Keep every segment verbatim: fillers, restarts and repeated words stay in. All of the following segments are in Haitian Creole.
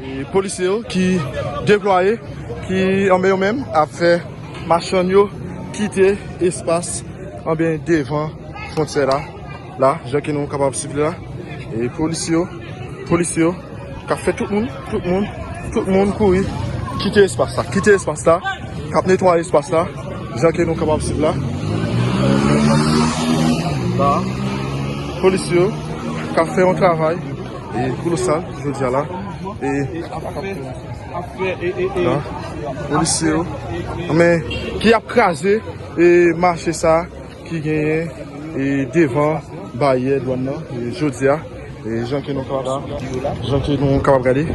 E polisye yo ki deplwaye, ki anben yo menm ap fè machann yo kite espas anben devan fwontyè la, la, jan ke nou kapab swiv la. E polisye yo, polisye yo k ap fè tout moun, tout moun, tout moun kouri kite espas la, kite espas la, k ap netwaye espas la, jan ke nou kapab swiv la. La, polisye yo k ap fè yon travay e kolosal jodi a la. E la, polisye yo, men, ki ap kraze e mache sa ki genyen e devan baryè dwàn nan e jodi a. E jan ke nou kapab, jan ke nou kapab gade,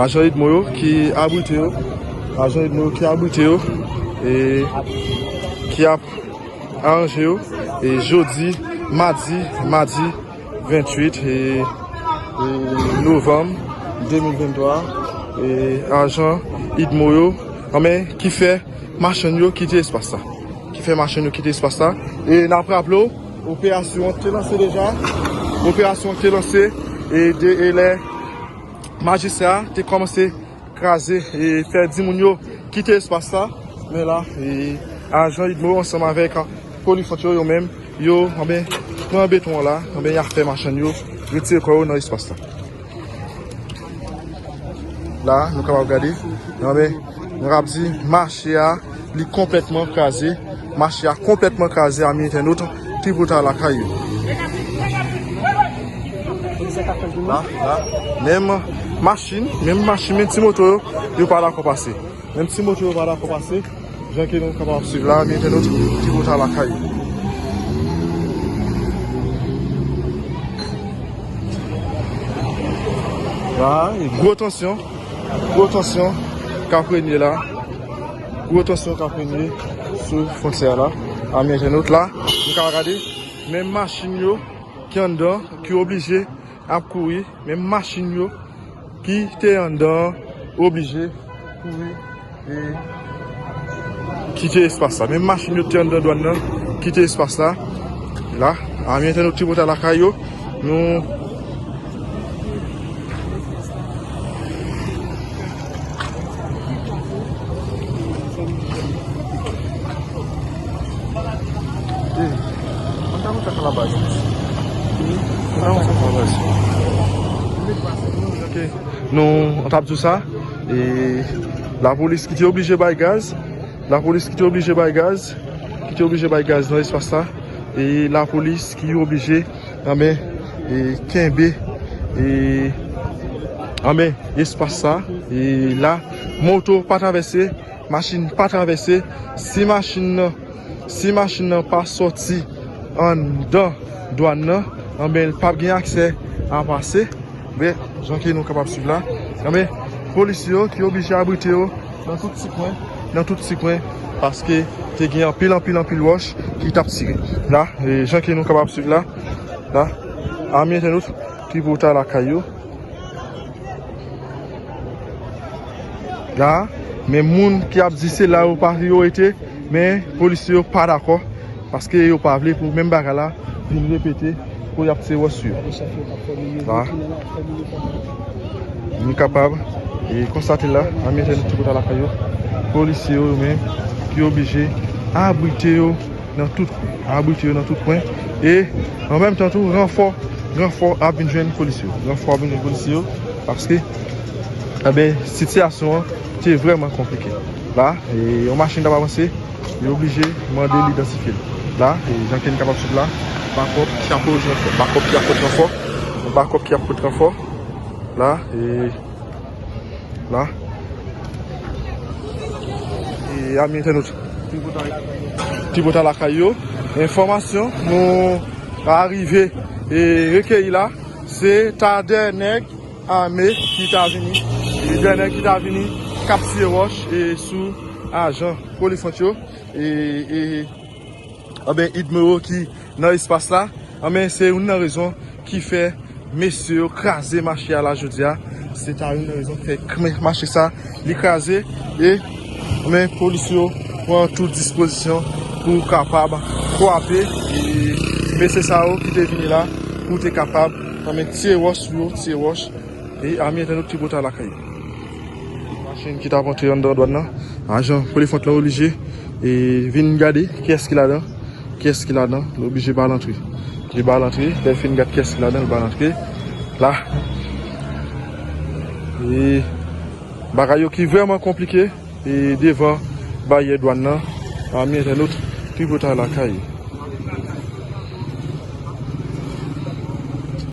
ajan idmo yo ki abrite yo, ajan idmo yo ki abrite yo e ki ap aranje yo. E jodi, madi, madi venntuit e, e novanm de mil venntwa, e ajan idmo yo, anben, ki fè machann yo kite espas la. Ki fè machann yo kite espas la. E n ap raple w, operasyon an te lanse deja. Operasyon an te lanse e de, e lè majistra te kòmanse kraze e fè di moun yo kite espas la. Men la, e ajan idmo ansanm avèk polifwont yo, yo menm, yo, anben, pran beton an la, anben, y ap fè machann yo retire kò yo nan espas la. La, nou kapab gade, anben, nou kapab di mache a, li konplètman kraze. Mache a konplètman kraze, ami entènot, tripotay lakay yo. La, la, menm machin, menm machin, menm ti moto yo, yo pa dakò pase. Menm ti moto yo pa dakò pase. Jan ke nou kapab swiv la, ami entènot, tripotay lakay yo. La, e gwo tansyon, gwo tansyon k ap renye la. Gwo tansyon k ap renye sou fwontyè la. Ami entènot, la, nou ka gade, menm machin yo ki anndan, ki oblije ap kouri, menm machin yo ki te anndan an oblije kouri e kite espas la. Menm machin yo ki te anndan dwàn nan kite espas la. La, ami entènot, tripotay lakay yo, nou Eh, mwen ta kontan fè la baz. Mwen ta kontan fè la baz. Ok. Nou, an t ap di w sa, e lapolis ki te oblije bay gaz, lapolis ki te oblije bay gaz, ki te oblije bay gaz nan espas la, e lapolis ki oblije, anben, e kenbe, e, anben, espas sa, e la, moto pa travèse, machin pa travèse. Si machin nan, si machin nan pa sòti anndan dwàn nan, anben, l p ap gen aksè a pase. Men, jan ke nou kapab swiv la, anben, polisye yo ki oblije abrite yo nan tout ti kwen, nan tout ti kwen, paske te gen anpil, anpil, anpil wòch ki t ap tire. La, e, jan ke nou kapab swiv la, la, ami entènot, tripotay lakay yo. La, men moun ki ap di se la yo pa, yo rete, men polisye yo pa dakò, paske yo pa vle pou menm bagay la vin repete, pou y ap tire wòch sou yo. La. Nou kapab, e, konstate la, nan mitan tripotay lakay yo, polisye yo, yo menm, ki oblije abrite yo nan tout kwen, abrite yo nan tout kwen. E, an menm tan tou, ranfò, ranfò ap vin jwenn polisye yo. Ranfò ap vin jwenn polisye yo, paske, enben, sitiyasyon an te vrèman konplike. La, e, yon machin t ap avanse, yo oblije mande l idantifye l. La, e, jan ke n kapab swiv la, bakòp ki ap pote ranfò, bakòp ki ap pote ranfò, bakòp ki ap pote ranfò. La, e, la. E, ami entènot, tripotay lakay yo, enfòmasyon nou arive e rekeyi la, se ta dè nèg ame ki ta vini, e dè nèg ki ta vini k ap tire wòch e sou ajan polifwont yo, e, e, anben, idmo yo ki nan espas la, anben, se youn nan rezon ki fè mesye yo kraze mache a la jodi a. Se ta youn nan rezon ki fè kme-, mache sa, li kraze, e, anben, polis yo pran tout dispozisyon pou kapab kwape, e, Mesye sa yo ki te vini la pou te kapab nan men tiye wòch sou yo, tiye wòch. E ami entènot, tripotay lakay. Machin ki t ap antre anndan dwàn nan. Ajan Polifront lan oblije e vin gade kiyès ki ladan. Kiyès ki ladan. Li oblije ba l antre. Li ba l antre. Lè l fin gad kiyès ki ladan, li ba l antre. La. E bagay yo ki vrèman konplike e devan baryè dwàn nan. Ami entènot, tripotay lakay.